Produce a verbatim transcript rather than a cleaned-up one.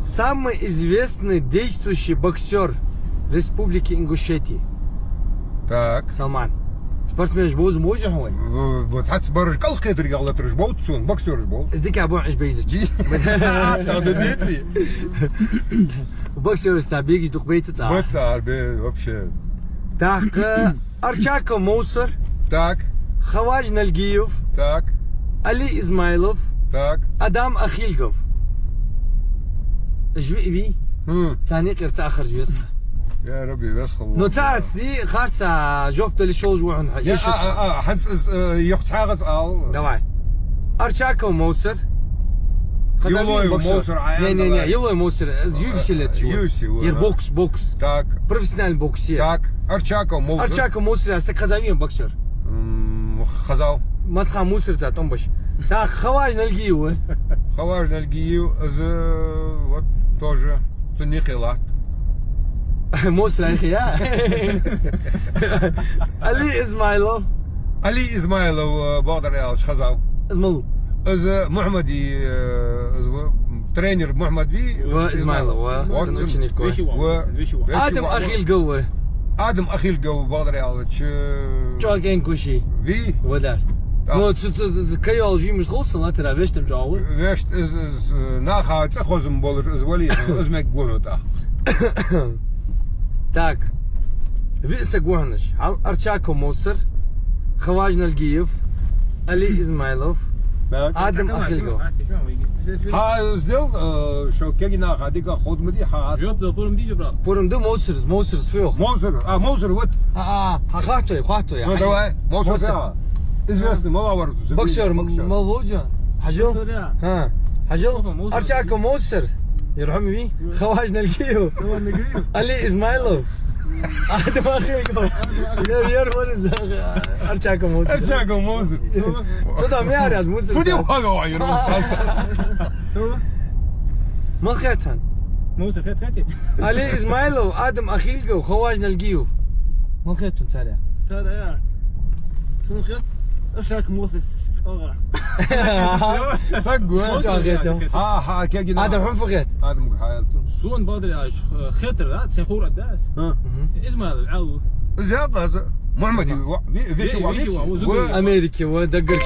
Самый известный действующий боксёр Республики Ингушетии. Так. Салман. Спортсменаш бовза, бовзий хьона вай? В-, вот хьац бараш кӀалхетаргахь латараш бовза цун, боксёраш бовза. Из дика бу, иш бейзача. Ди-, да, да, деций. Боксёраш ца бегаш дукха бейта цӀа. Бац цӀа бе, вообще. Так, э, Арчаков Мовсар. Так. Хаваж Нальгиев. Так. Али Измайлов. Так. Адам Ахильгов. Жви, ви? Хм. Царна юкъера цаӀ харжа веза. Я Рабби, веза хила. Ну, цаӀ ацди, харца жоп дала шолж вахьун хьа. Я, иши а, ца. А, а, хьанц из, э, йох цхьагӀац ал. Давай. Арчаков Мовсар. Юлой Мовсар, а, не, не, не, давай. Юлой Мовсар, из U F C лет живот. U F C, во, ер да. Бокс, бокс. Так. Профессиональный боксер. Так. Арчаков Мовсар. Арчаков Мовсар, а са казавин боксер. М, хазав. Масха Мовсар за томбаш. Так, Хаваж Нальгиев. Хаваж Нальгиев, из, вот, тоже цунна юкъе латт. Мовсар айхьа я? Али Измайлов. Али Измайлов, э, бакъдар аьлча, хазав. Из малув? Из, э, Мухьмади, э, из ва-, тренер Мухьмад вий? Ва Измайлов, ва. Вот цун ученик ва. Веший ва, ва. Веший ва. Адам Ахильгов ва. Адам Ахильгов, бакъдар аьлча, чӀоагӀа кӀаьнк ва ший. Вий? Ва дар. Так. Ну, ц-, ц-, ц-, кайол жимаш хулсал, а тара вешта чӀоагӀа ва. Вешта из, из, э, наха цӀа хозам болаш, из валий, из мег гуну тӀа. Так. Виъ саг ва хьона уж. Хьал Арчаков Мовсар, Хаваж Нальгиев, Али Измайлов, так. Адам Ахильгов. Хьа сделал, э, шо кегий наха дика ход ма дий, хьа. Жоп дал, пурам дий, брат? Пурам да, Мовсар, Мовсар фу йоах. Мовсар, а, Мовсар, вот. А, а, хьа хаттой, хаттой. Ну, давай, Мовсар. Мовсар. Известный, малавар. Боксёр, боксёр. Мал вовза? Хьажал? Мовсар, я. Ха, хьажал? Мовсар. Арчаков Мовсар. Ер хьо ма вий? Хаваж Нальгиев. Хаваж Нальгиев. Али Измайлов. Адам Ахильгов. Ер, ер вар из, Арчаков Мовсар. Арчаков Мовсар. Цу да мяраз Мовсар. Фу де вага вай, ер вар. Мал хетан? Мовсар хет, хет. Али Измайлов, Адам Ахильгов, Хаваж Нальгиев. Мал хетан царя? Царя. Сона хет Арчаков Мовсар. Ага. Саг ва. Шо чӀоагӀа хет. Хьа, хьа, кегий нах. Адам хьона фу хет? Адам хьа ялту. Сона бакъдар аьлча, э, хетар, да, сен ховр да аз. Ха. Мгм. Измайлов, Али. Из я база. Мухьмад, ви-, ви-, веший ва, веший ва, веший ва. Ва Америке, ва даггара